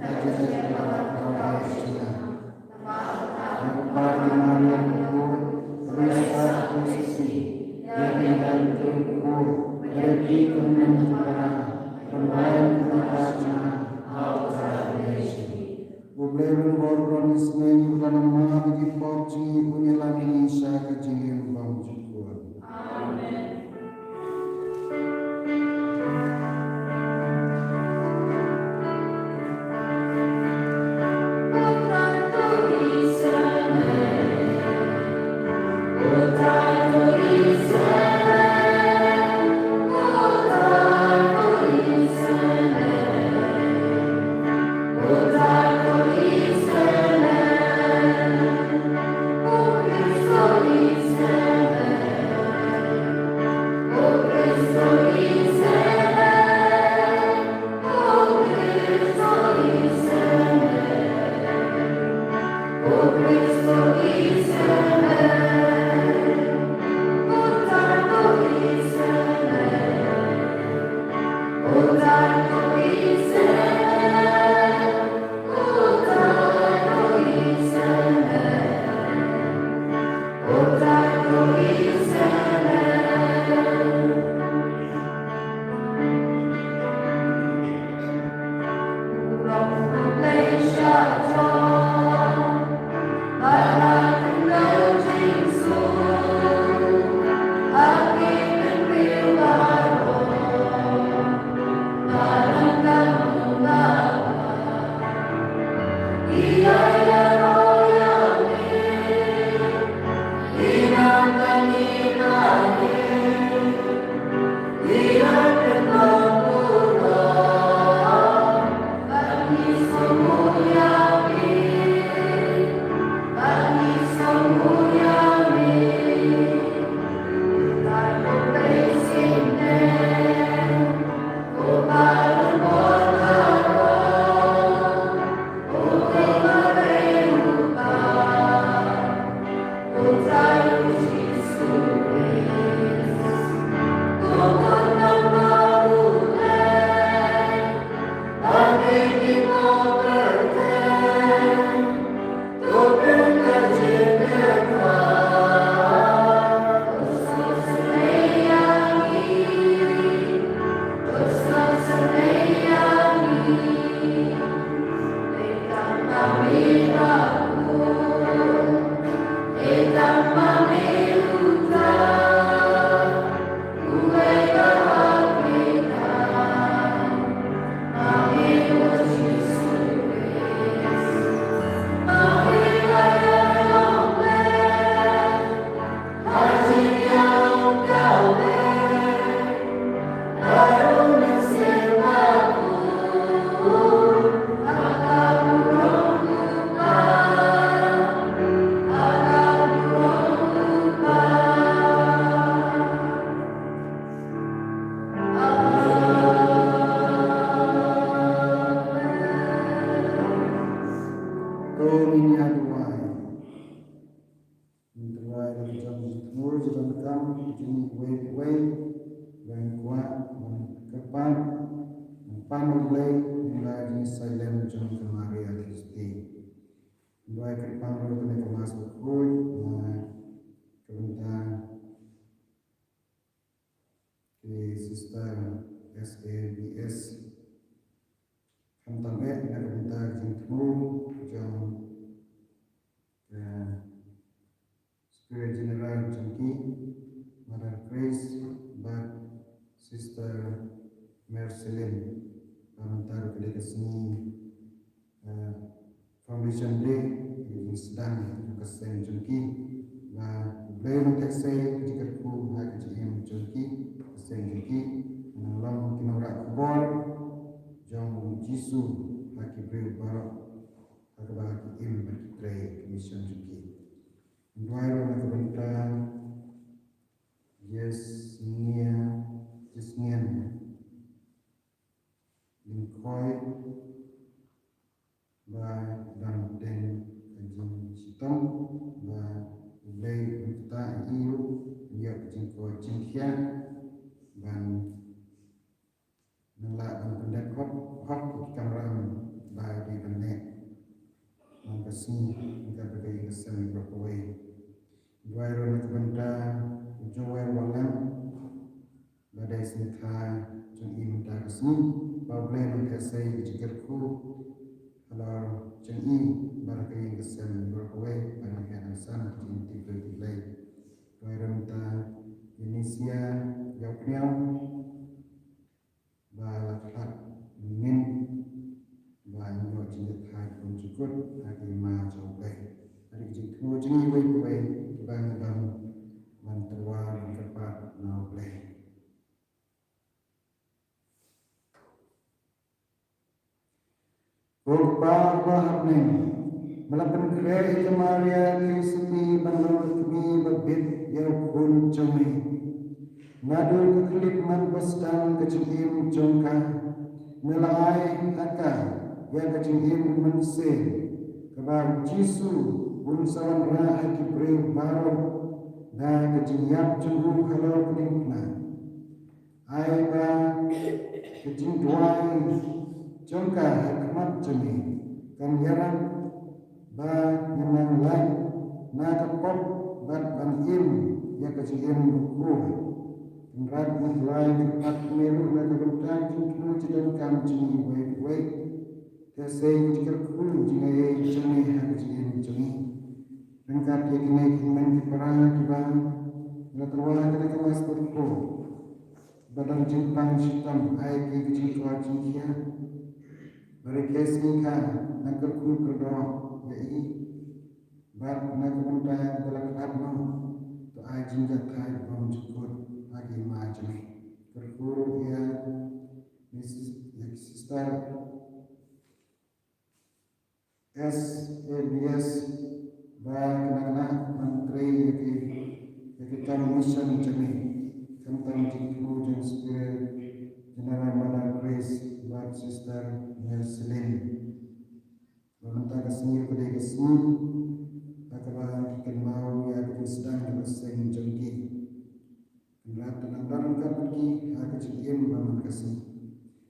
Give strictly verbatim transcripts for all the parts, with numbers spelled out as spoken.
ka jingïalang ka bai shisha. Namar ka Maria ka Bud, Khrist u sisi, ïa ki hynmen ki khuid, ïa ki kynmen ki para, kynmen ki para shisha, ha u Trai U Blei. U Blei u bor bor ïa ngi, u la map ïa ki pop jong ngi, un ïalam ïa ngi sha ka jingim bymjukut. Amen. Pan u Blei, ïa ka jingïasaid lem jong ka Maria Theisotti. Duwai kyrpang ruh kane ka Mass bakhuid na ka bynta ki sister S A B S. Khamtam eh na ka bynta ka jingthmu jong ka Superior General jong ki, Mother Grace bad Sister Marceline, ba mynta ruh ka dei ka sngi, eh, Foundation Day, ka jingsdang jong ka seng jong ki. Ba U Blei un kiew sei ka jingkyrkhu ha ka jingim jong ki, ka seng jong ki. Nang long ki nongrah khubor jong U Jisu ha ki briew baroh, ha kaba ki im bad ki trei ka mission jong ki. Duwai ruh na ka bynta Jesngien, Jesngien Lyngkhoi, ba dang teng ka jingshitom, ba U Blei un ktah ïa u, ïa ka jingkoit jingkhiah, ban nang lah ban pyndep hok hok ïa ki kamram ba dei ban leh man ka sngi, ryngkat bad ka ïing ka sem baroh kawei. Duwai ruh na ka bynta u Joel Wallam, ba dei sngewthuh jong i mynta ka sngi, ba U Blei un kiew sei ka jingkyrkhu halor jong i bad ka ïing ka sem baroh kawei, ban ïa ka nang san ka jingtip ïa U Blei. Duwai ruh na ka bynta Eunice Ïawkñiaw, ba la khlad mynnin, ba ïoh jingïathaid bymjukut ha ka hima jong U Blei. Ha ka jingthmu jong ngi uwei pa uwei, kiba ngi don ban tyrwa ban kyrpad na U Blei. Ko Kpa uba ha bneng, me la pynkhreh ïa ka Maria Theisotti ban long ka kmie ba bit ïa u Khun jong me. Naduh ka khyllipmat ba sdang ka jingim jong ka, me la ai ha ka ïa ka jingim mynsiem, kaba U Jisu un sa wanrah ha ki briew baroh da ka jingïap jong u halor ka diengphna. Ai ba ka jingduwai jong ka ha khmat jong me kan ïarap ba ngin nang lait na ka pop bad ban im ïa ka jingim bakhuid. Kynrad ngi duwai kyrpad ïa me ruh na ka bynta ka jingthmu jingdonkam jong ngi uwei pa uwei. Kiew sei ka jingkyrkhu jingaiei jong me ha ka jingim jong ngi. Ryngkat ïa kine ki hynmen ki para kiba ngi la tyrwa ha kane ka Mass bakhuid, ba don jingpang shitom, ai ki ka jingkoit jingkhiah. Ba ri kiew sngi ka nang kyrkhu kyrdoh ïa i, bad na ka bynta kiba la khlad noh, to ai jingïathaid bymjukut ha ka hima jong me. Kyrkhu ruh ïa Missus, ïa ki sister S A B S ba ki nang lah ban trei ïa ki, ïa ki kam mission jong me. Khamtam jingthmu jong Superior General Mother Grace bad Sister Marceline. Ba mynta ka sngi ka dei ka sngi ha kaba ki kynmaw ïa ka jingsdang jong ka seng jong ki. Kynrad to nang don ryngkat bad ki ha ka jingim ba man ka sngi.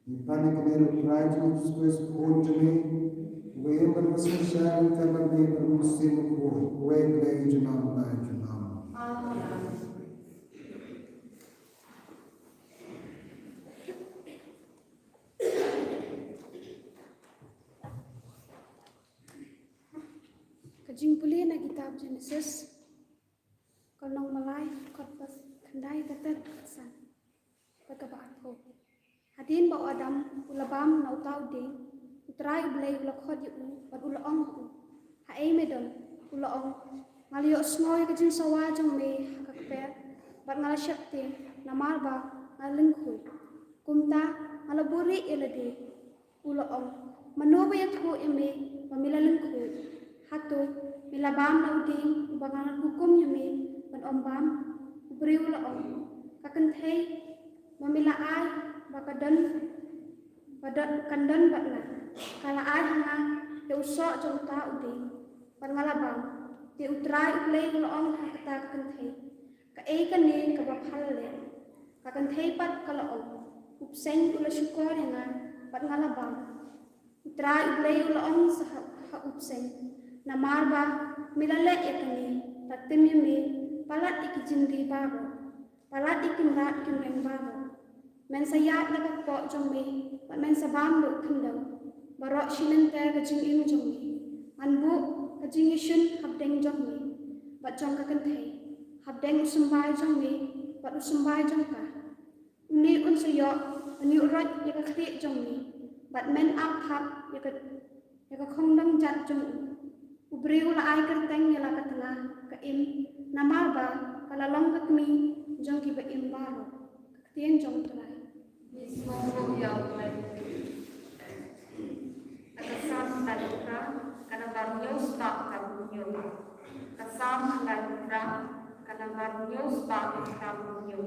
Ngi pan ïa kane ruh ha U Trai Jisu Khrist U Khun jong me, uba im bad uba synshar ryngkat bad me bad U Mynsiem Bakhuid, uwei Blei junom la junom. Amen. Ka jingpule na kitab Jenesis, ka lynnong ba lai, dkhot ba khyndai, ka ter, ka san bad kaba arphew. Hadien ba u Adam u la bam na uta u dieng, U Trai U Blei u la khot ïa u bad u la ong ha u, "Haei me don?" U la ong, "Nga la ïohsngew ïa ka jingsawa jong me ha ka kper, bad nga la sheptieng, namar ba nga la lyngkhuid. Kumta nga la buhrieh ïa lade." U la ong, "Mano ba ïathuh ïa me ba me la lyngkhuid? Hato me la bam na u dieng uba nga la hukum ïa me ban ym bam?" U briew u la ong, "Ka kynthei ba me la ai ba ka don, ba don, kan don bad nga, ka la ai ha nga ïa u soh jong uta u dieng, bad nga la bam." Te U Trai U Blei u la ong ha kata ka kynthei, "Kaei kane kaba pha la leh?" Ka kynthei pat ka la ong, "U bseiñ u la shukor ïa nga, bad nga la bam. U Trai U Blei u la ong sa ha, ha u bseiñ, namar ba me la leh ïa kane, ta tim ïa me, palat ïa ki jingri baroh, palat ïa ki mrad ki mreng baroh. Men sa ïaid la ka kpoh jong me, bad men sa bam da u khyndew baroh shi lynter ka jingim jong me. Ngan buh ka jingïashun hapdeng jong me bad jong ka kynthei, hapdeng u symbai jong me bad u symbai jong ka. Une un sa ïoh ban ïuh roit ïa ka khlieh jong me, bad men ap thap ïa ka, ïa ka khongdong jat jong u. U briew u la ai kyrteng ïa la ka tnga, ka Im, namar ba ka la long ka kmie jong kiba im baroh. Ka ktien jong U Trai. Ngi sngewthuh ïa U Blei. Ka Salm lai phra, ka nambar hynñiew spah hynñiew. Ka Salm lai phra, ka nambar hynñiew spah hynñiew.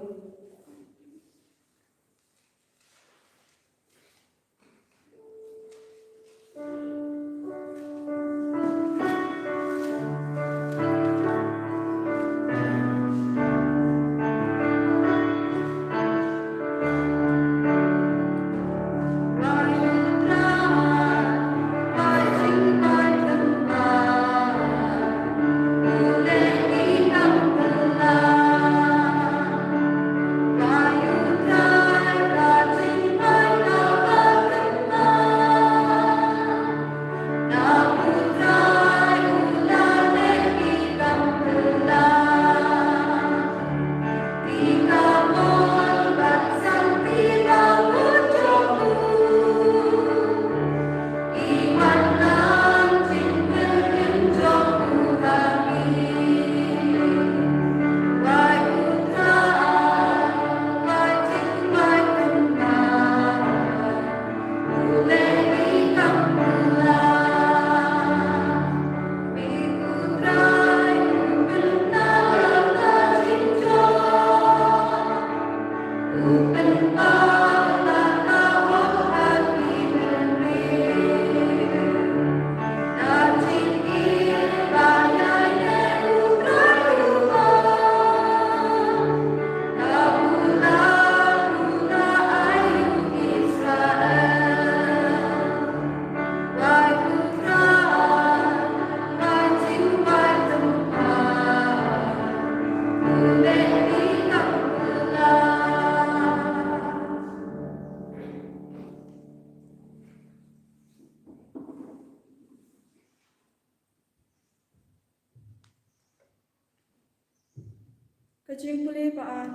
Ka jingpule ba ar.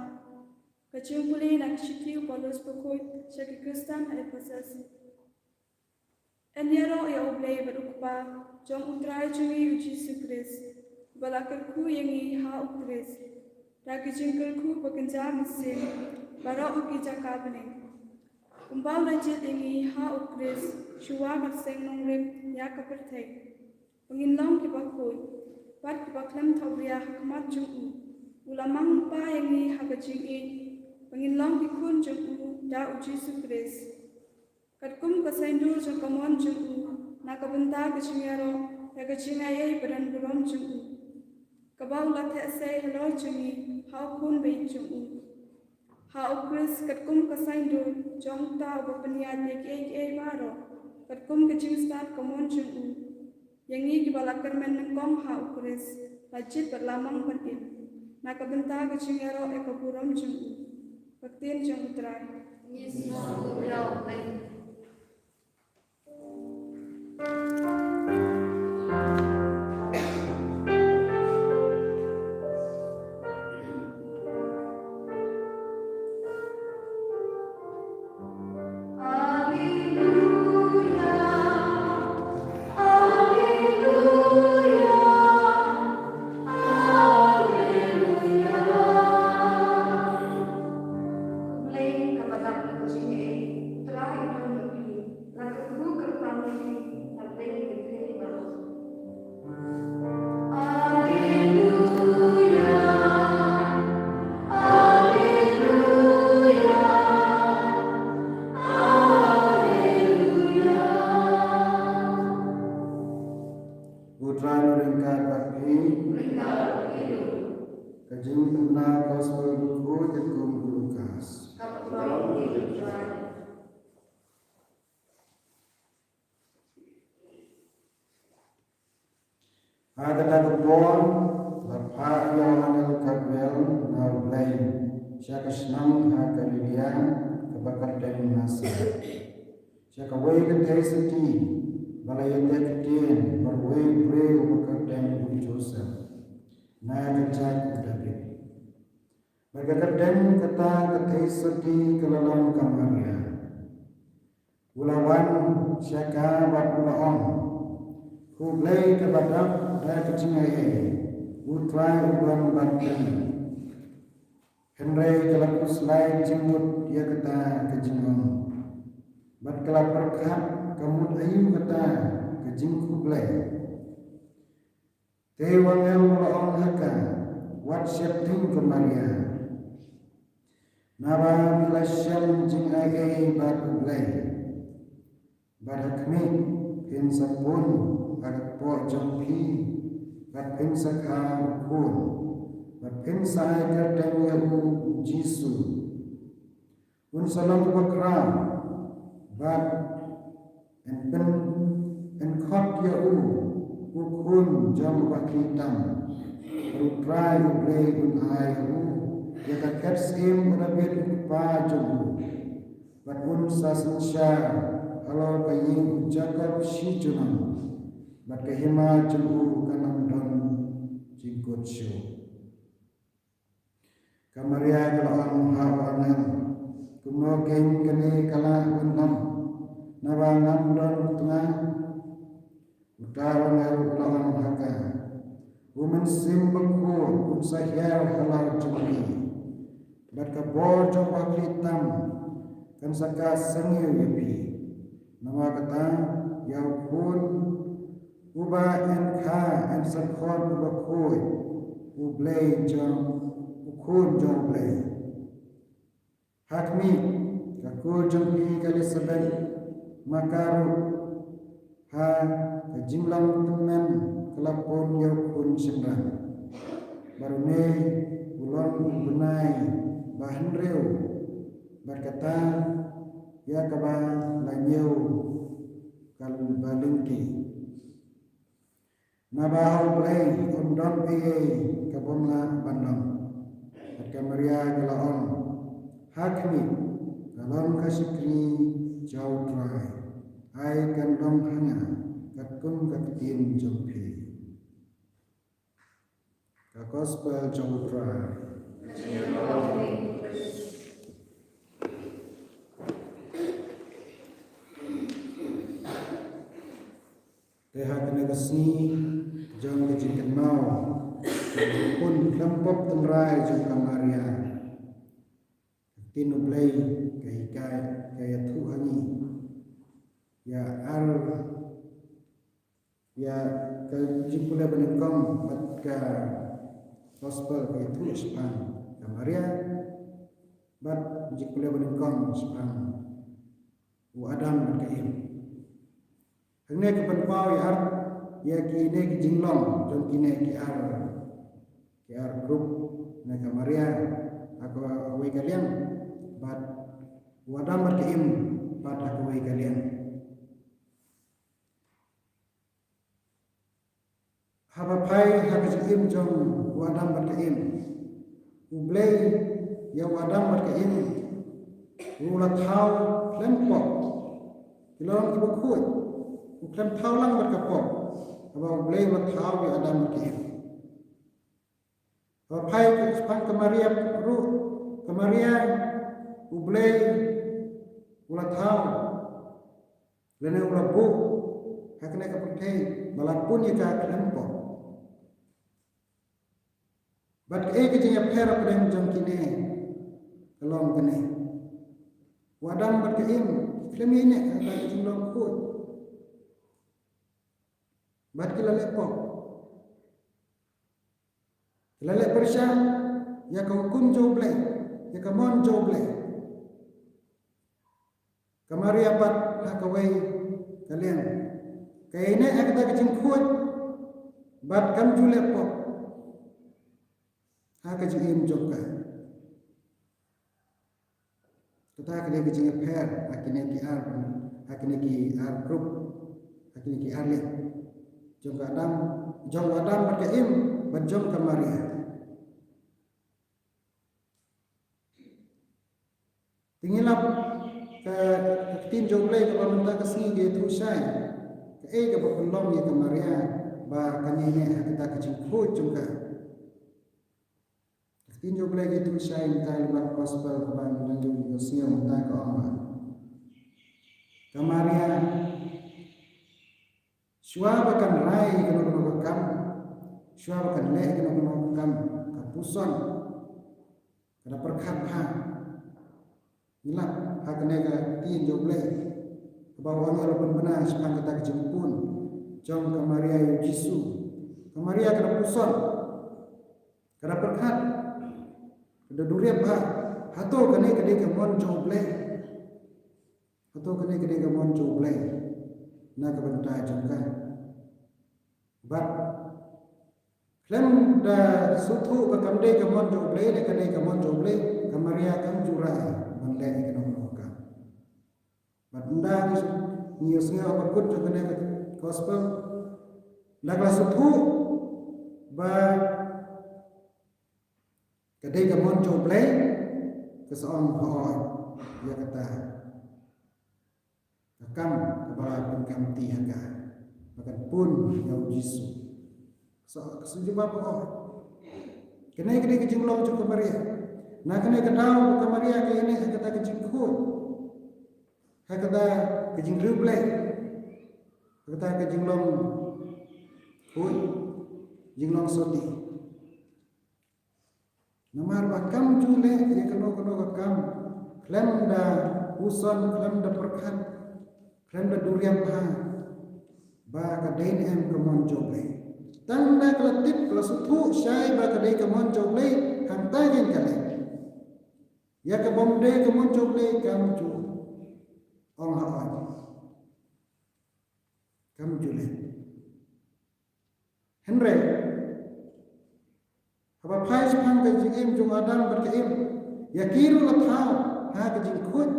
Ka jingpule na ka shithi u Paulus bakhuid sha ki Khristan ha Ephesus. Yn ïaroh ïa U Blei bad U Kpa jong U Trai jong ngi U Jisu Khrist, uba la kyrkhu ïa ngi ha U Khrist da ka jingkyrkhu ba kynja mynsiem baroh ha ki jaka bneng. Kumba u la jied ïa ngi ha U Khrist shuwa ban seng nongrim ïa ka pyrthei, ba ngin long kiba khuid bad kiba khlem thohbria ha khmat jong u, u la mang lypa ïa ngi ha ka jingïeit, ba ngin long ki khun jong u da U Jisu Khrist. Katkum ka saiñdur jong ka mon jong u, na ka bynta ka jingïaroh ïa ka jingaiei ba donburom jong u, kaba u la theh sei halor jong ngi ha u Khun ba ïeit jong u. Ha U Khrist, katkum ka saiñdur jong uta uba pynïaid ïa kiei kiei baroh, katkum ka jingstad ka mon jong u, ïa ngi kiba la kyrmen nyngkong ha U Khrist, la jied bad la mang ban im na ka bynta ka jingïaroh ïa ka burom jong u. Ka ktien jong U Trai. Ngi sngewthuh ïa U Blei. Ha kata ka por la phah ïa u angel Gabriel na U Blei sha ka shnong ha Galilea kaba kyrteng Nasaret, sha kawei ka theisotti ba la ïateh ktien bad uwei u briew uba kyrteng u Joseph, na ka jait u Dabid. Bad ka kyrteng kata ka theisotti ka la long ka Maria. U la wan sha ka bad u la ong, Ko Blei kaba dap da ka jingai ei, U Trai u don bad phi. Hynrei ka la khuslai jingmut ïa kata ka jingong, bad ka la pyrkhat ka mut aïu kata ka jingkhublei. Te u angel u la ong ha ka, wat sheptieng ko Maria, naba phi la shem jingai ei bad U Blei. Bad ha khmih, phin sa pun ha ka kpoh jong phi, bad phin sa kha u khun, bad phin sa ai kyrteng ïa u Jisu. Un sa long uba khraw, bad yn pyn, yn khot ïa u, U Khun jong U Bakhlieh Tam. Bad U Trai U Blei un ai ïa u ïa ka khet syiem u Dabid u kpa jong u. Bad un sa synshar halor ka ïing u Jakob shi junom, bad ka hima jong u kan ym don jingkut shuh. Ka Maria ka la ong ha u angel, Kumno keiñ kane ka lah ban long, naba ngam don u tnga? Uta u angel u la ong ha ka, U Mynsiem Bakhuid un sa hiar halor jong phi, bad ka bor jong U Bakhlieh Tam kan sa kah sangeh ïa phi. Namar kata, ïa u khun uba yn kha yn sa khot U Bakhuid, U Blei jong, U Khun jong U Blei. Ha khmih, ka kur jong phi ka Elisabet ma ka ruh ha ka jinglong tymmen ka la pun ïa u khun shynrang. Bad une u long u bnai ba hynriew bad kata ïa kaba la ñiew ka ba lyngkhi. Naba ha U Blei ym don ei ei ka bym lah ban long. Bad ka Maria ka la ong, Ha khmih, ka long ka shakri jong U Trai, ai kan long ha nga katkum ka ktien jong phi. Ka Gospel jong U Trai. Te ha kane ka sngi jong ka jingkynmaw jong ka khun khlem pop tynrai jong ka Maria, ka ktien U Blei ka hikai, ka ïathuh ha ngi ïa ar, ïa ka jingpule banyngkong bad ka Gospel ka ïathuh shaphang ka Maria, bad jingpule banyngkong shaphang u Adam bad ka Im. Hangne ka pynpaw ïa ar, ïa kine ki jinglong jong kine ki ar, ki ar group, ne ka Maria ha kawei ka liang, bad u Adam bad ka Im pat ha kawei ka liang. Haba phai ha ka jingim jong u Adam bad ka Im, U Blei ïa u Adam bad ka Im ruh u la thaw khlem pop. Ki long kiba khuid, u khlem thaw lang bad ka pop. Haba U Blei u la thaw ïa u Adam bad ka Im. Haba phai shaphang ka Maria ruh, ka Maria U Blei u la thaw, lane u la buh ha kane ka pyrthei ba la pun ïa ka khlem pop. Bad kaei ka jingïapher hapdeng jong kine ka long kane: u Adam bad ka Im ki khlem ïaineh ha ka jinglong khuid, bad ki la leh pop. Ki la leh pyrshah ïa ka hukum jong U Blei, ïa ka mon jong U Blei. Ka Maria pat ha kawei ka liang, ka ïaineh ha kata ka jingkhuid bad kam ju leh pop ha ka jingim jong ka. Kata ka dei ka jingïapher ha kine ki ar, ha kine ki ar group, ha kine ki ar liang. jong ka Adam, jong u Adam bad ka Im, bad jong ka Maria. Te ngi lap ka, ka ktien jong U Blei kaba mynta ka sngi ka ïathuh shai kaei kaba pynlong ïa ka Maria ba kan ïaineh ha kata ka jingkhuid jong ka. Ka ktien jong U Blei ka ïathuh shai mynta lyngba ka gospel kaba ngi dang ïohsngew mynta, ka ong ba ka Maria, shuwa ba kan rai kano kano ka kam, shuwa ba kan leh kano kano ka kam, ka puson, ka da pyrkhat bha. Ngi lap ha kane ka ktien jong U Blei kaba u angel u pynbna shaphang kata ka jingpun jong ka Maria ïa u Jisu. Ka Maria ka da puson, ka da pyrkhat, ka da duriap bha, hato kane ka dei ka mon jong U Blei? Hato kane ka dei ka mon jong U Blei na ka bynta jong ka? Bad khlem da sngewthuh ba kam dei ka mon jong U Blei ne ka dei ka mon jong U Blei, ka Maria kam ju rai ban leh ïa kano kano ka kam. Bad ynda ngi, ngi ïohsngew ha bakut jong kane ka gospel, ynda ka la sngewthuh ba ka dei ka mon jong U Blei, ka sa ong, hooid, ïa kata ka kam kaba la pynkamti ha ka, ba kan pun ïa u Jisu. Ka sa, ka sa jubab, hooid. Kane ka dei ka jinglong jong ka Maria. Na kane ka daw ka Maria ka ïaineh ha kata ka jingkhuid, ha kata ka jingriewblei, ha kata ka jinglong khuid, jinglong soti. Namar ba kam ju leh ïa kano kano ka kam khlem da puson, khlem da pyrkhat, khlem da duriap bha ba ka dei ne em ka mon jong U Blei. Tang da ka la tip, ka la sngewthuh shai ba ka dei ka mon jong U Blei, hangta kein ka leh. Ïa ka bym dei ka mon jong U Blei kam ju ong hooid, kam ju leh. Hynrei haba phai shaphang ka jingim jong u Adam bad ka Im, ïa ki ruh la thaw ha ka jingkhuid,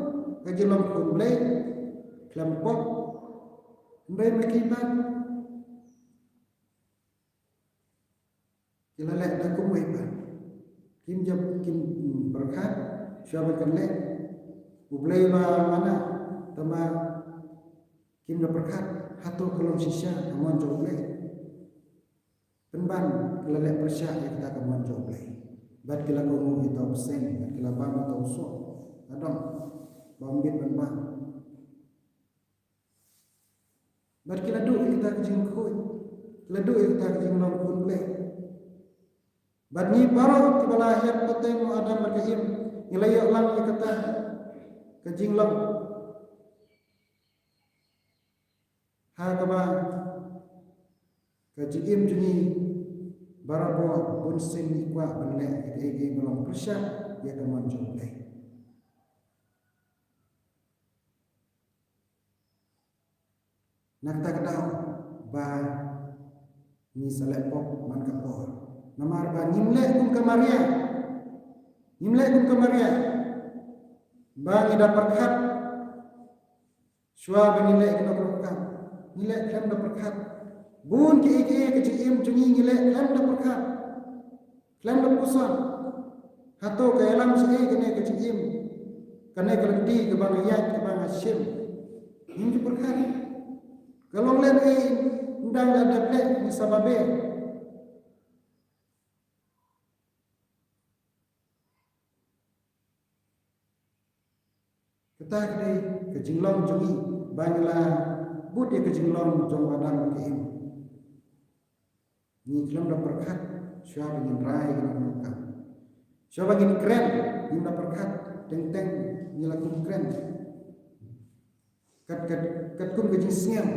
ka jinglong khun blei khlem pop. Hynrei ma ki pat ki la leh da kumwei pat. Kim jop, kim pyrkhat shuwa ba kan leh. U Blei ba mana, tangba kim da pyrkhat hato ka long shisha ka mon jong U Blei. Pynban ki la leh pyrshah ïa kata ka mon jong U Blei. Bad ki la kohnguh ïa uta u bseiñ, bad ki la bam ïa uta u soh ka dong ba ym bit ban bam. Bad ki la duh ïa kata ka jingkhuid, ki la duh ïa kata ka jinglong khun blei. Bad ngi baroh kiba la hiar pateng u Adam bad ka Im, ngi la ïoh lang ïa kata ka jinglong ha kaba ka jingim jong ngi barabor bunsien ngi kwah ban leh ïa kaei kaei ba long pyrshah ïa ka mon jong U Blei. Na kata ka daw ba ngi sa leh pop man ka por. Namar ba ngim leh kum ka Maria. Ngim leh kum ka Maria ba ngi da pyrkhat shuwa ba ngi leh kano kano ka kam. Ngi leh khlem da pyrkhat. Bun kiei kiei ka jingim jong ngi ngi leh khlem da pyrkhat, khlem da puson. Hato ka ïalam shaei kane ka jingim, kane ka lynti kaba nga ïaid, kaba nga shim? Ngim ju pyrkhat. Ka long lehnohei ynda nga la dep leh, ngi sa babe. Kata ka dei ka jinglong jong ngi ba ngi la bud ïa ka jinglong jong u Adam bad ka Im. Ngi khlem da pyrkhat shuwa ba ngin rai ïa kano kano ka kam. Shuwa ba ngin kren, ngim da pyrkhat, teng teng ngi la kum kren. Kat, kat, katkum ka jingsngew.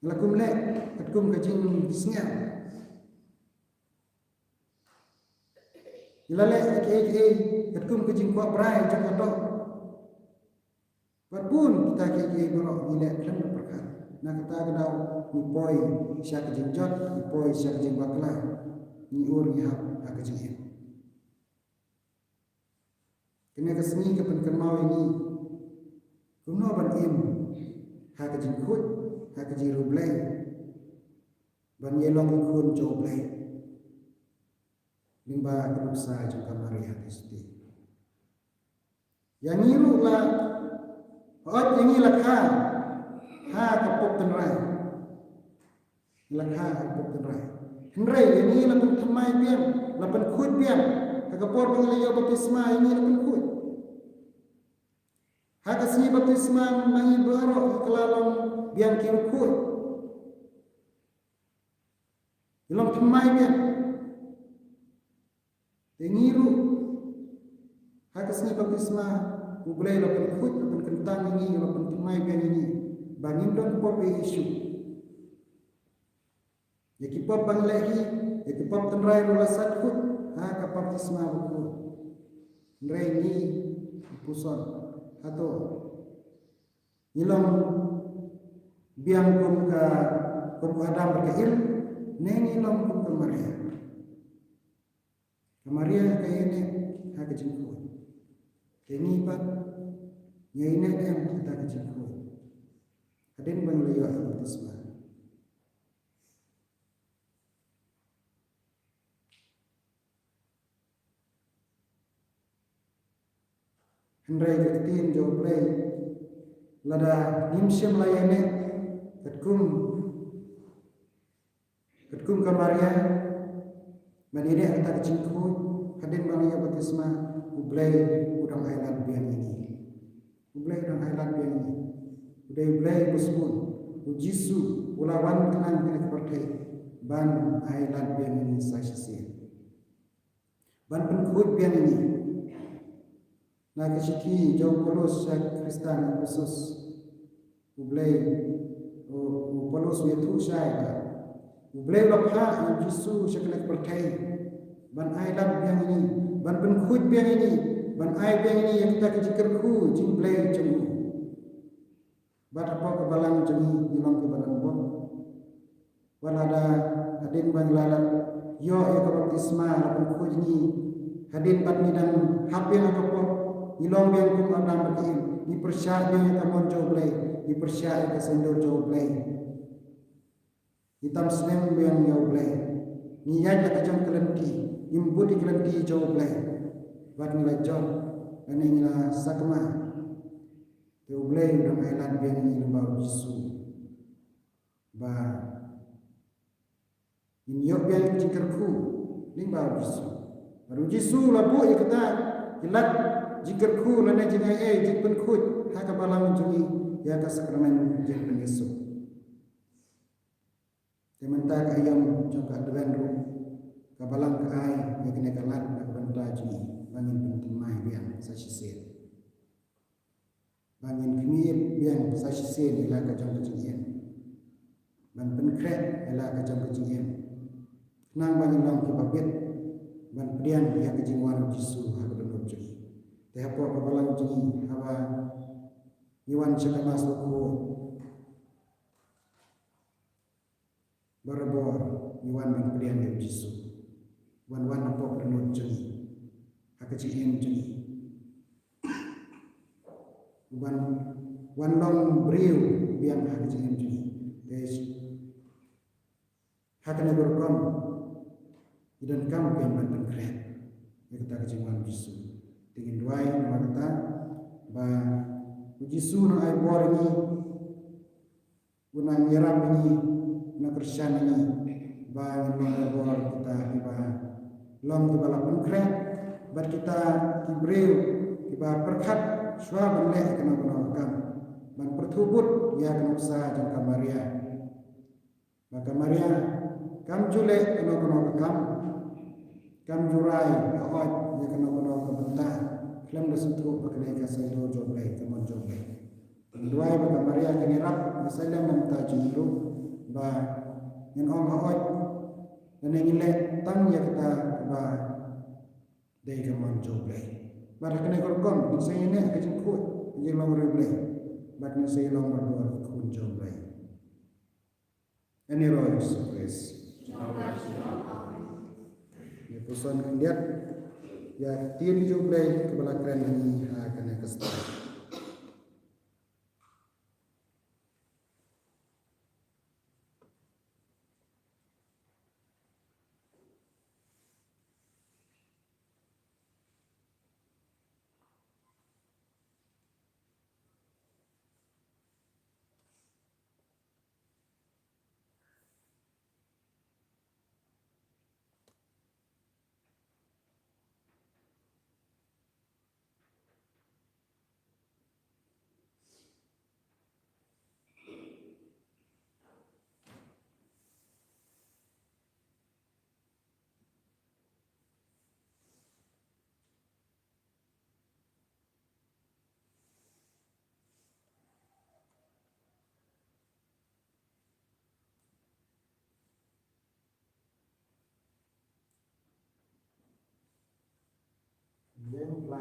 Ngi la kum leh katkum ka jingsngew. Ngi la leh kiei kiei katkum ka jingkwah brai jong ka doh. Bad bun kita kiei kiei baroh ngi leh khlem da pyrkhat. Na kata ka daw ngi poi sha ka jingjot, ngi poi sha ka jingbakla, ngi ur ngi hap ha ka jingim. Kane ka sngi ka pynkynmaw ïa ngi kumno ban im ha ka jingkhuid, ha ka jingriewblei, ban ïalong ki khun jong U Blei. Lyngba ka nuksa jong ka Maria te shisha. Ïa ngi ruh la, hooid ïa ngi la kha ha ka pop tynrai. La kha ha ka pop tynrai. Hynrei ïa ngi la pynthymmai biang, la pynkhuid biang ha ka por ba ngi la ïoh baptisma, ïa ngi la pynkhuid. Ha ka sngi baptisma ma ngi baroh ngi la long biang ki riewkhuid. Ngi long thymmai biang. Te ngi ruh ha ka sngi baptisma U Blei la pynkhuid, la pynkyntang ïa ngi, la pynthymmai biang ïa ngi ba ngin don pop ïa Jisu. Ïa ki pop ba ngi leh hi, ïa ki pop tynrai ruh la sait khuid ha ka baptisma bakhuid. Hynrei ngi, ngi puson, hato ngi long biang kum ka, kum ka Adam bad ka Eve, ne ngi long kum ka Maria? Ka Maria ka ïaineh ha ka jingkhuid. Te ngi pat ngi ïaineh em ha kata ka jingkhuid hadien ba ngi la ïoh ïa ka baptisma? Hynrei ka ktien jong U Blei, lada ngim shym la ïaineh katkum, katkum ka Maria, ban ïaineh ha kata ka jingkhuid hadien ba ngi ïoh baptisma, U Blei u dang ailad biang ïa ngi. U Blei u dang ailad biang ïa ngi. U dei U Blei uba sbun. U Jisu u la wan khnang ha kane ka pyrthei ban ailad biang ïa ngi sa shisien, ban pynkhuid biang ïa ngi. Na ka shithi jong u Paulus sha ki Khristan Ephesus, U Blei, u, u Paulus u ïathuh shai ba U Blei u la phah ïa U Jisu sha kane ka pyrthei ban ailad biang ïa ngi, ban pynkhuid biang ïa ngi, ban ai biang ïa ngi ïa kata ka jingkyrkhu jong U Blei jong u. Bad hapoh ka balang jong ngi ngi long kiba don bor. Wat lada hadien ba ngi la ïoh ïa ka baptisma la pynkhuid ïa ngi, hadien ba ngi dang hap biang ha ka pop, ngi long biang kum u Adam bad ka Eve, ngi pyrshah biang ïa ka mon jong U Blei, ngi pyrshah ïa ka saiñdur jong U Blei. Ngi tam slem biang ïa U Blei. Ngi ïaid la ka jong ka lynti, ngim bud ïa ka lynti jong U Blei. Bad ngi la jop, lane ngi la sakma. Te U Blei u dang ailad biang ïa ngi lyngba U Jisu. Ba ngin ïoh biang jingkyrkhu lyngba U Jisu. Bad U Jisu u la buh ïa kata ki lad jingkyrkhu lane jingai ei jingpynkhuid ha ka balang jong ngi ïa ka sakramen jingpynsuk. Te mynta ka aïom jong ka Advent ruh ka balang ka ai ïa kane ka lad na ka bynta jong ngi ba ngin pynthymmai biang sa shisien. Ba ngin khmih biang sa shisien ïa la ka jong ka jingim. Ban pynkhreh ïa la ka jong ka jingim. Khnang ba ngin long kiba bit ban pdiang ïa ka jingwan U Jisu ha ka dohnud jong ngi. Te hapoh ka balang jong ngi haba ngi wan sha ka Mass bakhuid, barabor ngi wan ban pdiang ïa U Jisu. Wan, wan hapoh ka dohnud jong ngi, ha ka jingim jong ngi. Wan, wan long briew biang ha ka jingim jong ngi. Te ha kane ka rukom ngi donkam kein ban pynkhreh ïa kata ka jingwan U Jisu. Te ngin duwai namar kata ba U Jisu un ai bor ïa ngi, un nang ïarap ïa ngi, un nang kyrshan ïa ngi ba ngin long barabor kita kiba long kiba la pynkhreh bad kita ki briew kiba pyrkhat shuwa ban leh kano kano ka kam ban pyrthuh bud ïa ka nuksa jong ka Maria. Ba ka Maria kam ju leh kano kano ka kam, kam ju rai hooid ïa kano kano ka bynta khlem da sngewthuh ba kane ka saiñdur jong U Blei, ka mon jong U Blei. Te ngi duwai ba ka Maria kan ïarap, ngi sa ïalem na ka bynta jong ngi ruh ba ngin ong hooid lane ngin leh tang ïa kata kaba dei ka mon jong U Blei. Bad ha kane ka rukom ngin sa ïaineh ha ka jingkhuid, ka jinglong riewblei, bad ngin sa ïalong barabor ki khun jong U Blei. Ïa ngi ruh Jisu Khrist. Ngi puson khyndiat ïa ka ktien jong U Blei kaba la kren ha ngi ha kane ka step.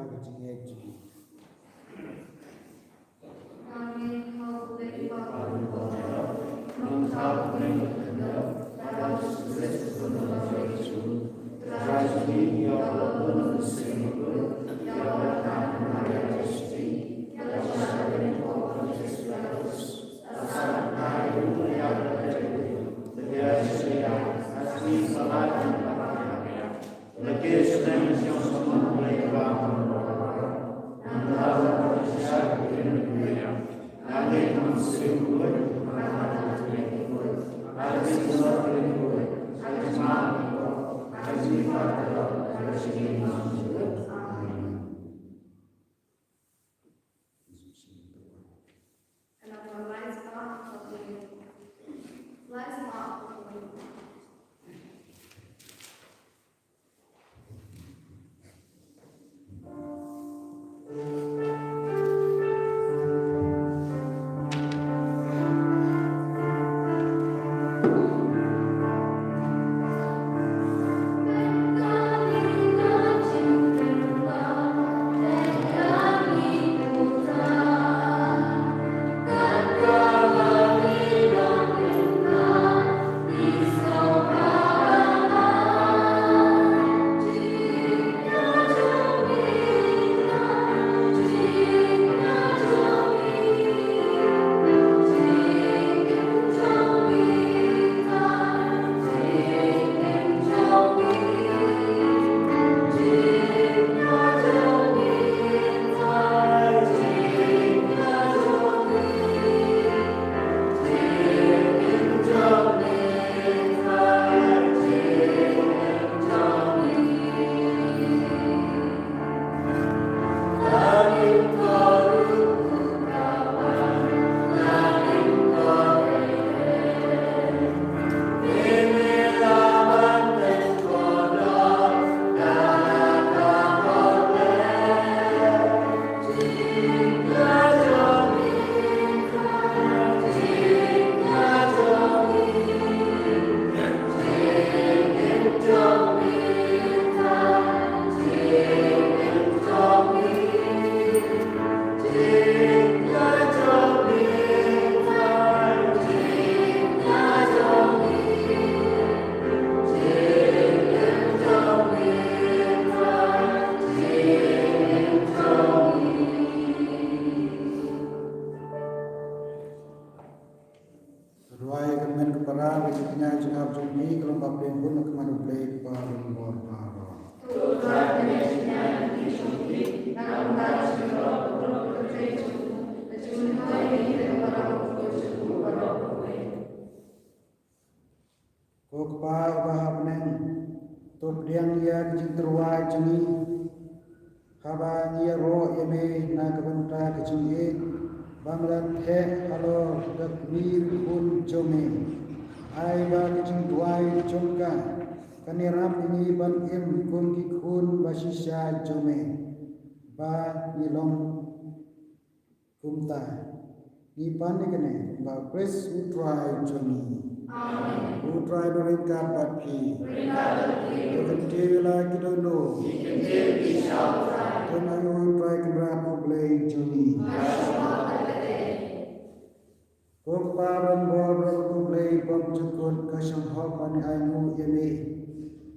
ka jingngeit jong ngi. Duwai ïa ka hynmen ka para bad ka jingïaid jingïap jong ngi ka long ba pynbun ha khmat U Blei Kpa Ringbor baroh. Ko Kpa uba ha bneng, to pdiang ïa ka jingtyrwa jong ngi haba ngi ïaroh ïa me na ka bynta ka jingïeit ba me la theh halor ka kmie khun jong me. Ai ba ka jingduwai jong ka kan ïarap ïa ngi ban im kum ki khun ba shisha jong me ba ngi long kumta. Ngi pan ïa kane ba U Khrist U Trai jong ngi. Amen. U Trai ba ryngkat bad phi. Ryngkat bad phi. To kyntiew ïa la ki dohnud. Ngi kyntiew ïa phi sha U Trai. To ai ïa U Trai Kynrad U Blei jong ngi. Ka shong hok. Ko Kpa Ringbor, U Blei bymjukut, ka shong hok ban ai nguh ïa me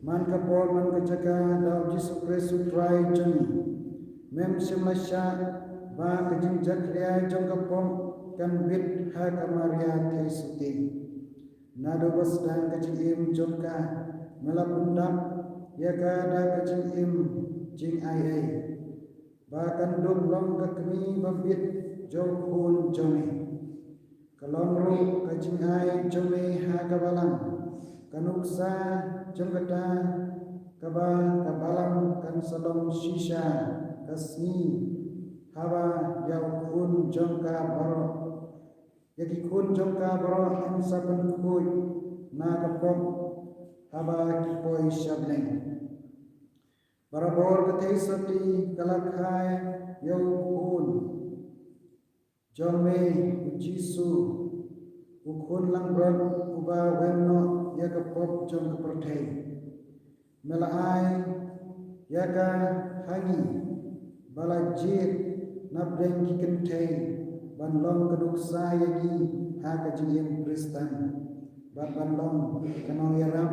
man ka por man ka jaka da U Jisu Khrist U Trai jong ngi. Mem shym la shah ba ka jingjakhlia jong ka pop kan bit ha ka Maria Theisotti. Naduh ba sdang ka jingim jong ka, me la pyndap ïa ka da ka jingim jingaiei ba kan dup long ka kmie ba bit jong U Khun jong me. Ka long ruh ka jingai jong me ha ka balang, ka nuksa jong kata kaba ka balang kan sa long shisha ka sngi haba ïa u khun jong ka baroh, ïa ki khun jong ka baroh yn sa pynkhuid na ka pop haba ki poi sha bneng. Barabor ka Theisotti ka la kha ïa u Khun jong me U Jisu, u Khun langbrot uba weng noh ïa ka pop jong ka pyrthei. Me la ai ïa ka ha ngi ba la jied napdeng ki kynthei ban long ka nuksa ïa ngi ha ka jingim Khristan, bad ban long ka nongïarap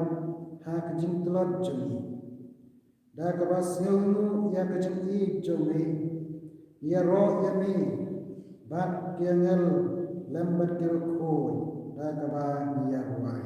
ha ka jingtlot jong ngi. Da kaba sngewthuh ïa ka jingïeit jong me, ïaroh ïa me bad ki angel lem bad ki riewkhuid da kaba ngi ïarwai.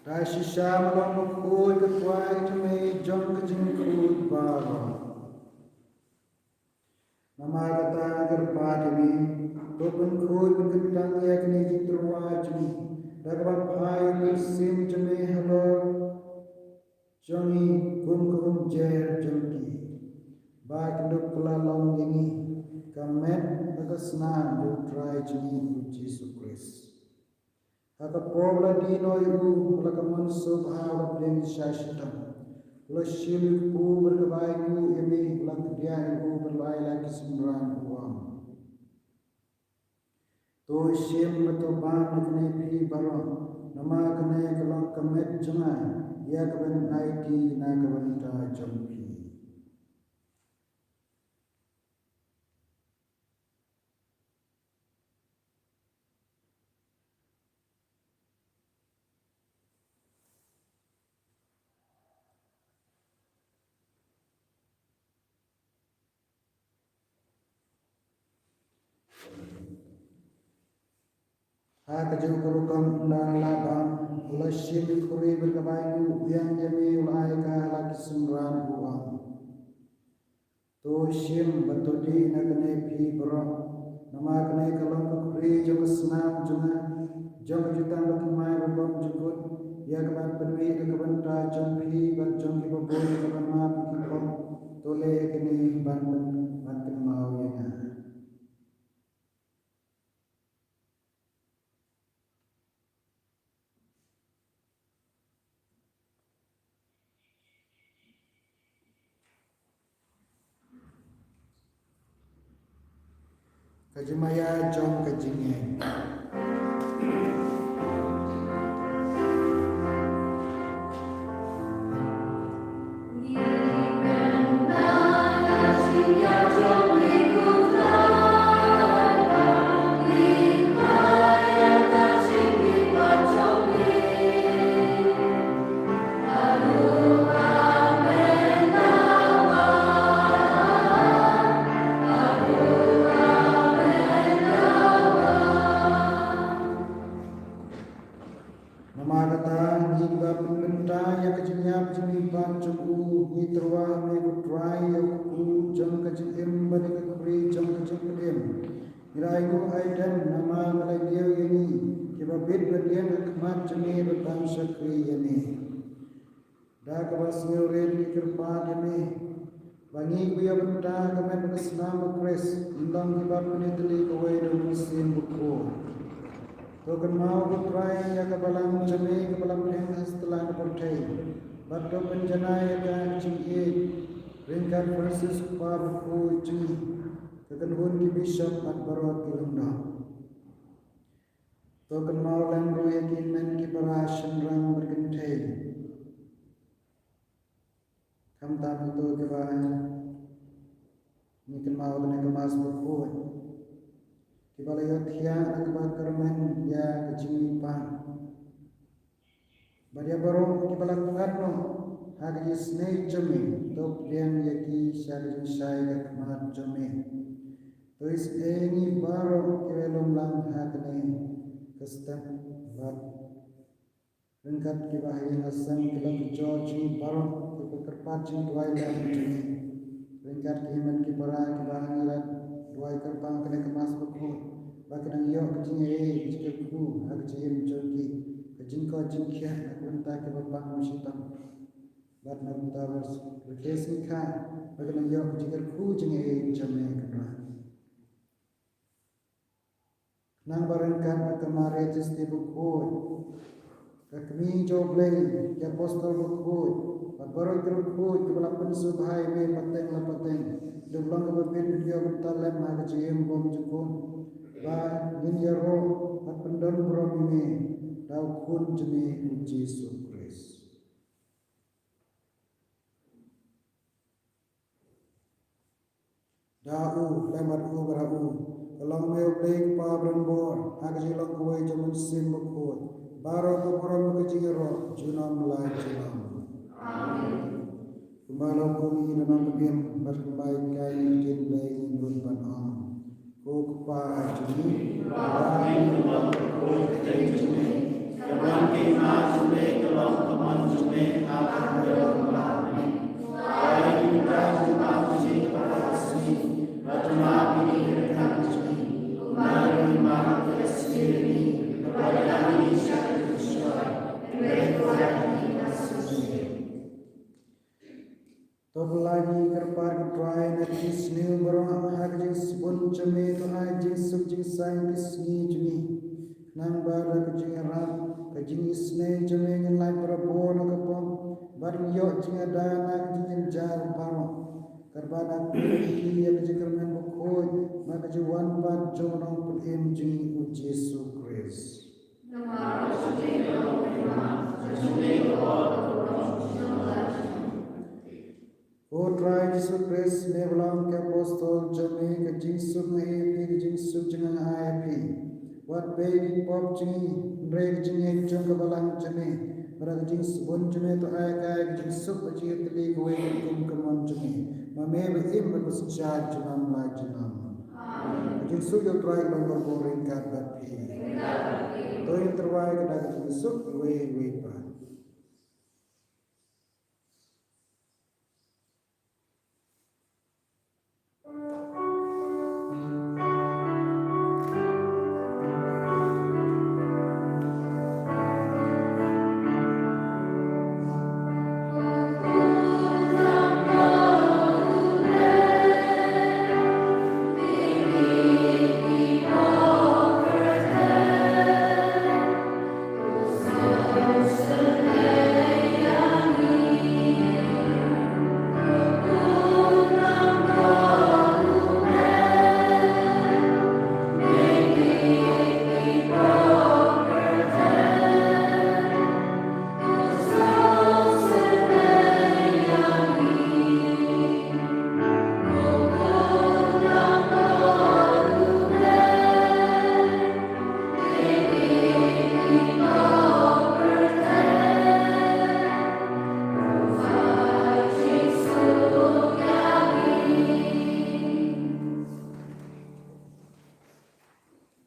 Da shisha me long bakhuid, ka trai thymmei jong ka jingkhuid baroh. Namar kata ngi kyrpad ïa me, to pynkhuid pynkyntang ïa kine ki tyrwa jong ngi da kaba phai ïa u Mynsiem jong me halor jong ngi kum ka umjer jong ki, ba kin dup kylla long ïa ngi ka met bad ka snam jong u Trai jong ngi u Jisu Khrist. Ha ka por ba la die noh ïa u, u la ka mon sngewbha, u la pdiang sha shitom, u la shim ïa u kpu bad kaba ainguh ïa me, u la kdiah ïa u bad u la ai la ki synran, u ong: To shim bad to bam na kane phi baroh, namar kane ka long ka met jong nga ïa kaban aiti na ka bynta jong phi. Ha kajuh ka rukom u la lah bam, u la shim ïa ka khuri bad kaba ainguh, u biang ïa me, u la ai ka ha la ki synran, u ong: To shim bad to dih na kane phi baroh, namar kane ka long ka khuri jong ka snam jong nga, jong ka jutang bathymmai babymjukut, ïa kaban pynmih na ka bynta jong phi bad jong kiba bun, ïa kaban map ïa ki pop. To leh kane ban, ban kynmaw ïa nga. Ka jingmaïa jong ka jingngeit. Namar kata, ngi kiba pynbynta ïa ka jingïap jingïap jong u, ngi tyrwa ha me ko Trai, ïa u kpu jong ka jingim bad ïa ka khuri jong ka jingpynim. Ngi la ainguh aidem namar me la ñiew ïa ngi kiba bit ba dien ha khmat jong me bad ban shakri ïa me. Da kaba sngewrit ngi kyrpad ïa me ba ngi kiba ïa bynta ka met ka snam u Khrist, ngin long kiba pynïatylli kawei da u Mynsiem Bakhuid. To kynmaw ko Trai ïa ka balang jong me kaba la pynheh ha sla ka pyrthei, bad to pynjanai ïa ka jingïeit ryngkat Francis u Kpa Bakhuid jong ngi, ka kynhun ki bishop bad baroh ki lyngdoh. To kynmaw lem ruh ïa ki hynmen ki para shynrang bad kynthei. Khamtam ïa kito kiba ngi kynmaw ha kane ka Mass bakhuid, kiba la ïohthiah da kaba kyrmen ïa ka jingïohi pang. Bad ïa baroh kiba la khot noh ha ka jingisynei jong me, to pdiang ïa ki sha ka jingshai ka khmat jong me. To isynei ïa ngi baroh kiba lum lang ha kane ka step, bad ryngkat kiba ha ïing ha sem ki long ki jor jong ngi baroh, kiba kyrpad jingduwai lem jong ngi. Ryngkat ki hynmen ki para kiba ha ngi la duwai kyrpang ha kane ka Mass bakhuid, ba kin nang ïoh ka jingaiei ka jingkyrkhu ha ka jingim jong ki, ka jingkoit jingkhiah na ka bynta kiba pang shitom, bad na ka bynta ba rkhie sngikha, ba kin nang ïoh ka jingkyrkhu jingaiei jong me, Kynrad. Khnang ba ryngkat bad ka Maria Theisotti bakhuid, ka Kmie jong U Blei, ki Apostol bakhuid, bad baroh ki riewkhuid kiba la pynsngewbha ïa me pateng la pateng, kin long kaba bit bad ïoh bynta lem ha ka jingim bymjukut, ba ngin ïaroh bad pyndon burom ïa me da U Khun jong me U Jisu Khrist. Da u, lem bad u, bad ha u, ka long me U Blei Kpa ba donbor, ha ka jinglong kawei jong U Mynsiem Bakhuid, baroh ka burom ka jingïaroh junom la junom. Amen. Kumba la hukum ïa ngi na Nongpynim, bad kumba ïa ka ktien U Blei ngin nud ban ong: Ko Kpa jong ngi, ba ha ïing ha sem, ka wan ka hima jong me, ka long ka mon jong me ha ka khyndew kumba ha bneng. To pyllait ïa ngi, ko Trai, na ka jingsniew baroh ha ka jingsbun jong me, to ai jingsuk jingsaiñ ki sngi jong ngi. Khnang ba da ka jingïarap, ka jingisynei jong me ngin lait barabor na ka pop, bad ngin ïoh jingada na ka jingjynjar baroh. Katba ngi pyrkhat ïa ka jingkyrmen bakhuid na ka jingwan pat jong U Nongpynim jong ngi U Jisu Khrist. Ko Trai Jisu Khrist, me ba la ong ha ki apostol jong me, ka jingsuk nga ai ïa phi, ka jingsuk jong nga nga ai ïa phi. Wat peit ïa ki pop jong ngi, hynrei ka jingngeit jong ka balang jong me. Bad da ka jingsbun jong me to ai ïa ka jingsuk bad jingïatylli kawei kum ka mon jong me, ma me ba im bad ba synshar junom la junom. Amen. Ka jingsuk U Trai ka long barabor ryngkat bad phi. To ïa tyrwa ïa ka da ka jingsuk iwei ïa iwei pat.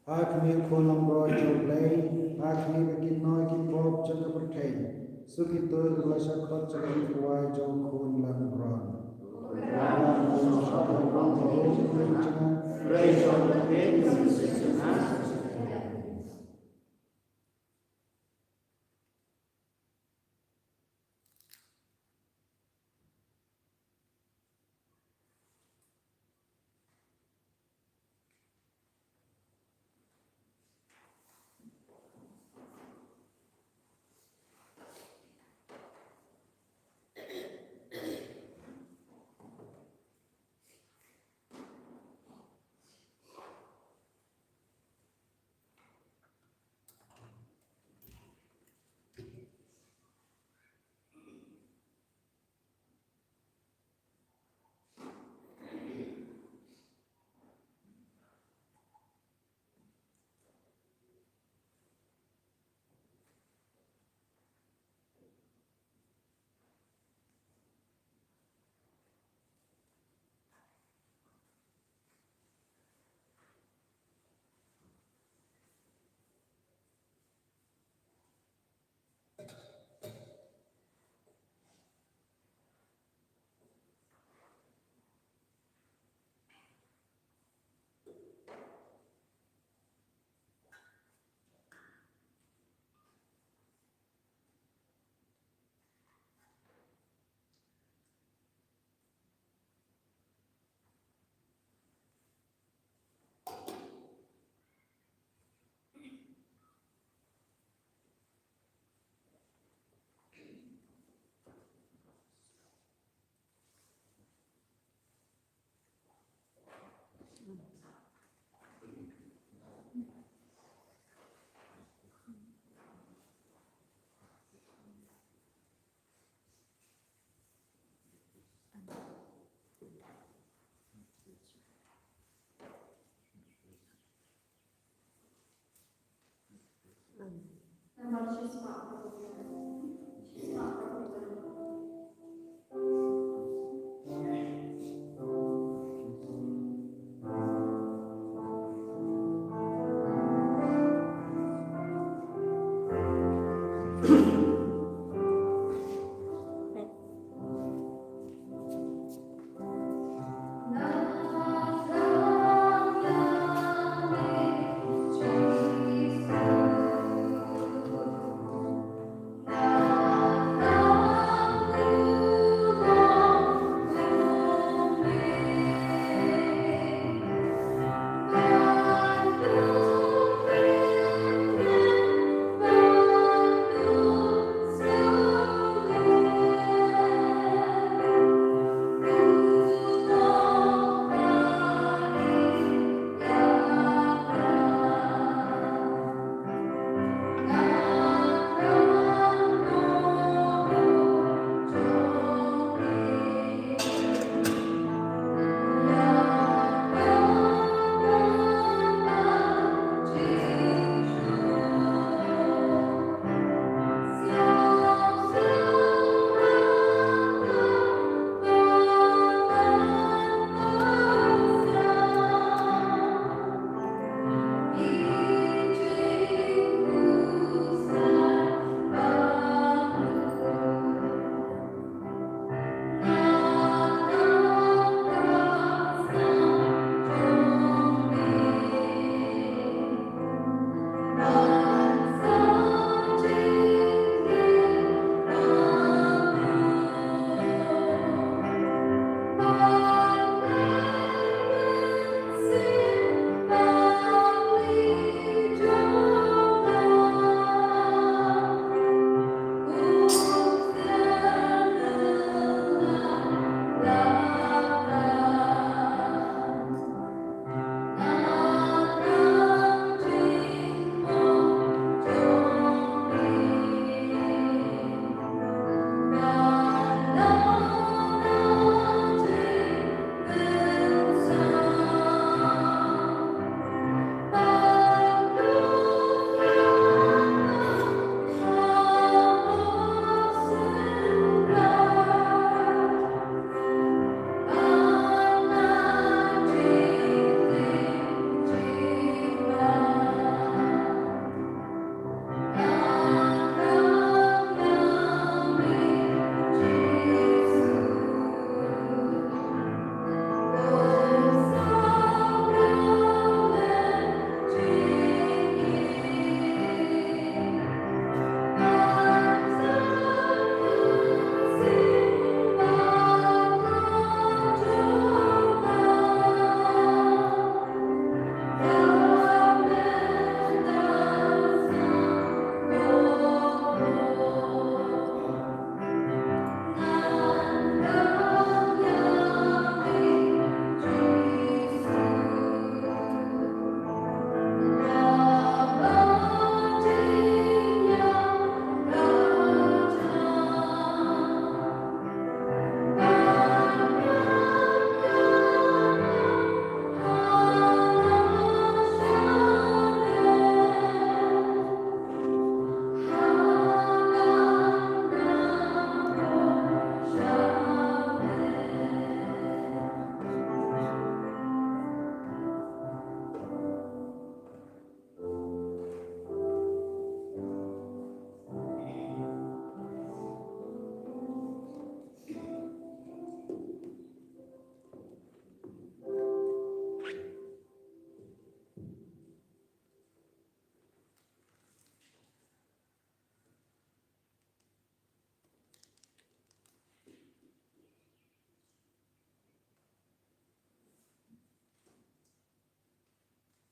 Ha khmih, ko Nongpynim jong U Blei, ha khmih ka kynnoh ki pop jong ka pyrthei. Suk ïa uto kiba la shah khot sha ka jingkyrwai jong U Khun Nongpynim.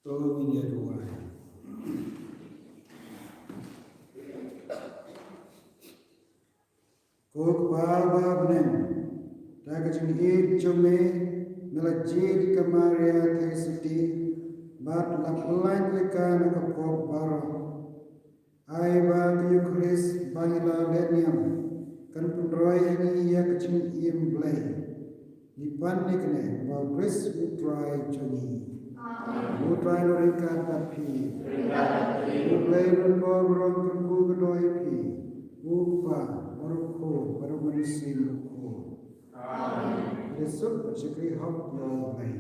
To ngin ïa duwai. Ko Kpa ba ha bneng, da ka jingïeit jong me, me la jied ïa ka Maria Theisotti, bad la pyllait ïa ka na ka pop baroh. Ai ba ka Eukharist ba ngi la leh niam kan pynroi ha ngi ïa ka jingim Blei. Ngi pan ïa kane ha u Khrist u Trai jong ngi. U Trai un ryngkat bad phi. U Blei Baroh Kyrkhu un don ïa phi. U Kpa, bad U Khun, bad U Mynsiem Bakhuid. Amen. Ïa suk bad shakri hok ïa U Blei.